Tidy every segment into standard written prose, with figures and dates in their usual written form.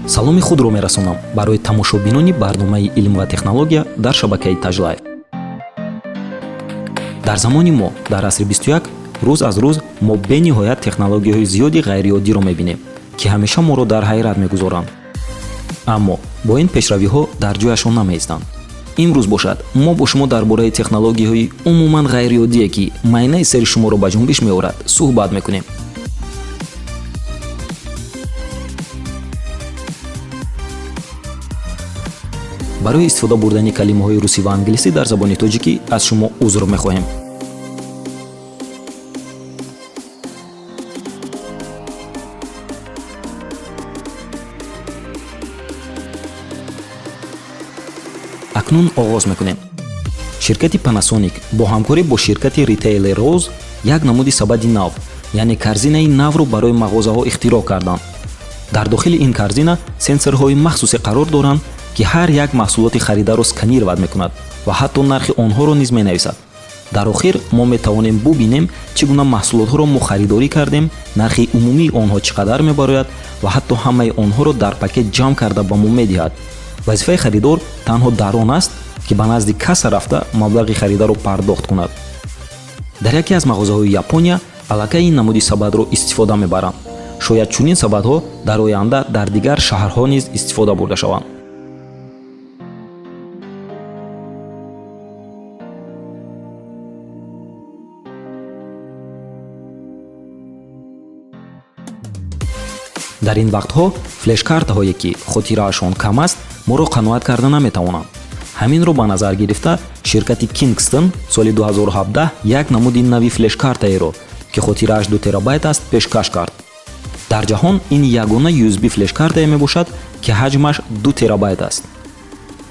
Саломи худро мерасонам барои тамошобинони барномаи илм ва технология дар шабакаи Таҷлайф. Дар замони мо, дар асри 21, рӯз аз рӯз мо бениҳоят технологияҳои зиёди ғайриоддиро мебинем, ки ҳамеша моро дар ҳайрат мегузоранд. Аммо бо ин пешравиҳо дар ҷояшон намеистанд. Имрӯз бошад, мо бо шумо дар бораи технологияҳои умуман ғайриоддие, ки майнаи сари шуморо ба ҷунбиш меорад, суҳбат мекунем. Барои истифода бурдани калимаҳои русӣ ва англисӣ дар забони тоҷикӣ аз шумо узр мехоҳем. Акнун оғоз мекунем. Ширкати Panasonic бо ҳамкорӣ бо ширкати Retailer Rose як намуди сабади нав, яъне корзинаи навро барои мағозаҳо ихтироъ карданд. Дар дохили ин корзина сенсорҳои махсусе қарор доранд, ки ҳар як маҳсулоти харидаро сканировать мекунад ва ҳатто нархи онҳоро низ менависад. Дар охир мо метавонем бубинем, чӣ гуна маҳсулотҳоро мо харидорӣ кардем, нархи умумии онҳо чӣ қадар мебарояд ва ҳатто ҳамаи онҳоро дар пакет ҷамъ карда ба мо медиҳад. Вазифаи харидор танҳо дар он аст, ки ба назди касса рафта маблағи харидаро пардохт кунад. Дар яке аз мағозаҳои Япония аллакай ин намуди сабадро истифода мебаранд. Шояд чунин сабадҳо дар оянда дар дигар шаҳрҳо низ истифода бурда шаванд. Дар ин вақтҳо флешкартаҳое, ки хотираашон кам аст, моро қаноат карда наметавонанд. Ҳаминро ба назар гирифта, ширкати Kingston соли 2017 як намуди нави флешкартаеро, ки хотирааш 2 терабайт аст, пешкаш кард. Дар ҷаҳон ин ягона USB флешкартае мебошад, ки ҳаҷмаш 2 терабайт аст.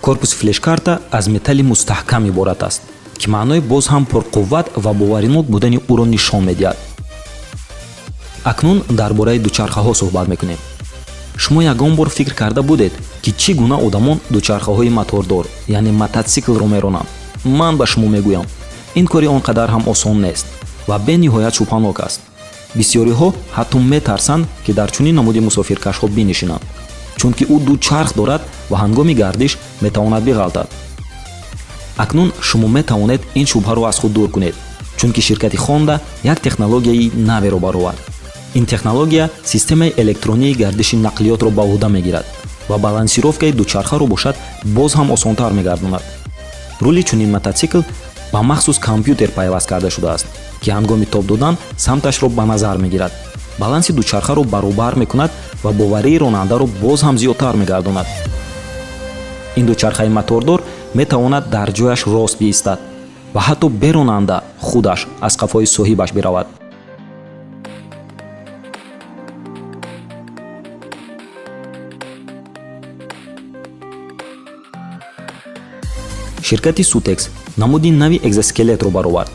Корпуси флешкарта аз металли мустаҳкам иборат аст, ки маънои боз ҳам пурқувват ва боваринок будани ӯро нишон медиҳад. Акнун дар бораи дучархаҳо суҳбат мекунем. Шумо ягон бор фикр карда будед, ки чӣ гуна одамон дучархаҳои мотордор, яъне мототсиклро меронанд? Ман ба шумо мегӯям, ин кори он қадар ҳам осон нест ва бениҳоят шубҳанок аст. Бисёриҳо ҳатто метарсанд, ки дар чунин намуди мусофиркашҳо бинишинанд, чунки ӯ ду чарх дорад ва ҳангоми гардиш метавонад биғалтад. Акнун шумо метавонед ин шубҳаро аз худ дур кунед, чунки ширкати Honda як технологияи наверо баровард. Ин технология системаи электронии гардиши нақлиётро ба ӯҳда мегирад ва балансировкаи дучархаро бошад боз ҳам осонтар мегардонад. Рули чунин мототсикл ба махсус компютер пайваст карда шудааст, ки ҳангоми тоб додан самташро ба назар мегирад, баланси дучархаро баробар мекунад ва боварии ронандаро боз ҳам зиёдтар мегардонад. Ин дучархаи мотордор метавонад дар ҷояш рост биистад ва ҳатто бе ронанда худаш аз қафои соҳибаш биравад. Ширкати Sutex намуди нави экзоскелетро баровард,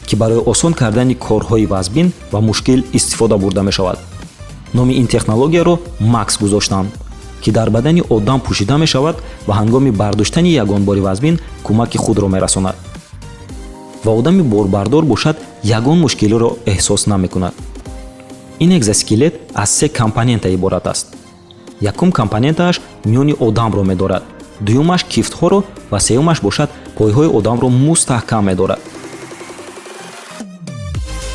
ки барои осон кардани корҳои вазбин ва мушкил истифода бурда мешавад. Номи ин технологияро Макс гузоштанд, ки дар бадани одам пӯшида мешавад ва ҳангоми бардоштани ягон бори вазбин кӯмаки худро мерасонад ва одами борбардор бошад ягон мушкилиро эҳсос намекунад. Ин экзоскелет аз се компонента иборат аст. Якум компонентааш миёни одамро медорад, дуюмаш кифтҳоро ва сеюмаш бошад пойҳои одамро мустаҳкам медорад.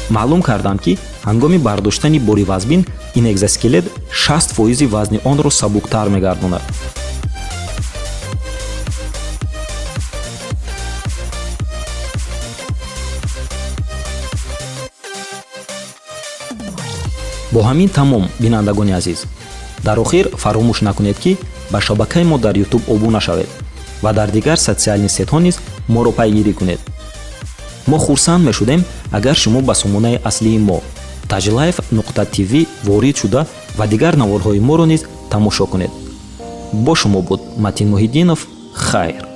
Маълум карданд, ки ҳангоми бардоштани бори вазбин ин экзоскелет 60% вазни онро сабуктар мегардонад. Бо ҳамин тамом, бинандагони азиз. Дар охир фаромӯш накунед, ки ба шабакаи мо дар Ютуб обуна шавед ва дар дигар социальный сетьҳо низ моро пайгирӣ кунед. Мо хурсанд мешудем, агар шумо ба сомонаи аслии мо tajlife.tv ворид шуда ва дигар наворҳои моро низ тамошо кунед. Бо шумо буд Матин Муҳиддинов. Хайр.